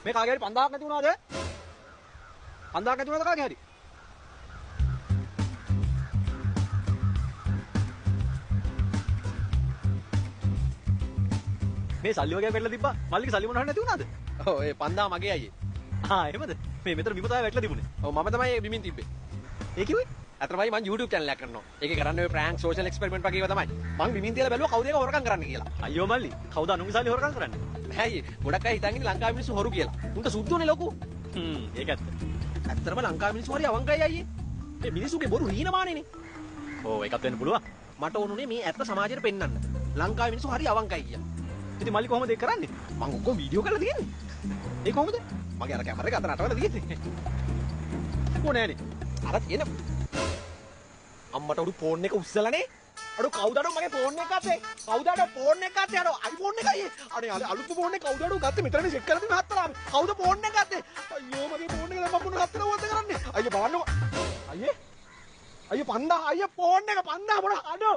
මේ කාගේ හරි 5000ක් නැති වුණාද? 5000ක් නැති වුණාද කාගේ හරි? මේ සල්ලි වගේ වැටලා තිබ්බා. මල්ලිගේ සල්ලි මොන හරි නැති වුණාද? ඔව් ඒ 5000 මගේ අයියේ. ආ එහෙමද? මේ මෙතන බිම තමයි වැටලා තිබුණේ. ඔව් මම තමයි ඒ බිමින් තිබ්බේ. ඒ කිව්වේ? අතරමයි මං YouTube channel එකක් කරනවා. ඒකේ කරන්නේ ඔය ප්‍රැන්ක් සෝෂල් එක්ස්පෙරිමන්ට් වගේ ඒවා තමයි. මං බිමින් තියලා බැලුවා කවුද ඒක හොරකම් කරන්න කියලා. අයියෝ මල්ලි, කවුද අනුන්ගේ සල්ලි හොරකම් කරන්නේ? නෑ අයියේ, ගොඩක් අය හිතන් ඉන්නේ ලංකාවේ මිනිස්සු හොරු කියලා. උන්ට සුද්ධෝනේ ලොකු. හ්ම් ඒක ඇත්ත. ඇත්තටම ලංකාවේ මිනිස්සු හරි අවංකයි අයියේ. මේ මිනිස්සුගේ බොරු හීනමානේනේ. ඔව් ඒකත් වෙන්න පුළුවන්. මට ඕනුනේ මේ ඇත්ත සමාජයට පෙන්වන්න. ලංකාවේ මිනිස්සු හරි අවංකයි කියලා. ඉතින් මල්ලි කොහොමද ඒක කරන්නේ? මං ඔක්කොම වීඩියෝ කරලා තියෙන්නේ. ඒ කොහොමද? මගේ අර කැමරා එක අත නටවලා තියෙන්නේ. කො නෑනේ. අර තියෙන අම්මට උඩු ෆෝන් එක උස්සලානේ. අඩෝ කවුද අඩෝ මගේ ෆෝන් එක ගත්තේ? කවුද අඩෝ ෆෝන් එක ගත්තේ? අඩෝ iPhone එක අයියේ. අනේ අලුත් ෆෝන් එක කවුද අඩෝ ගත්තේ? මෙතනනේ සෙට් කරලා තියෙන හතරම. කවුද ෆෝන් එක ගත්තේ? අයියෝ මගේ ෆෝන් එක දැන් මම මොන හතර වුවද කරන්නේ? අයියේ බලන්නකෝ. අයියේ අයියේ 5000 අයියේ ෆෝන් එක 5000 මොන අඩෝ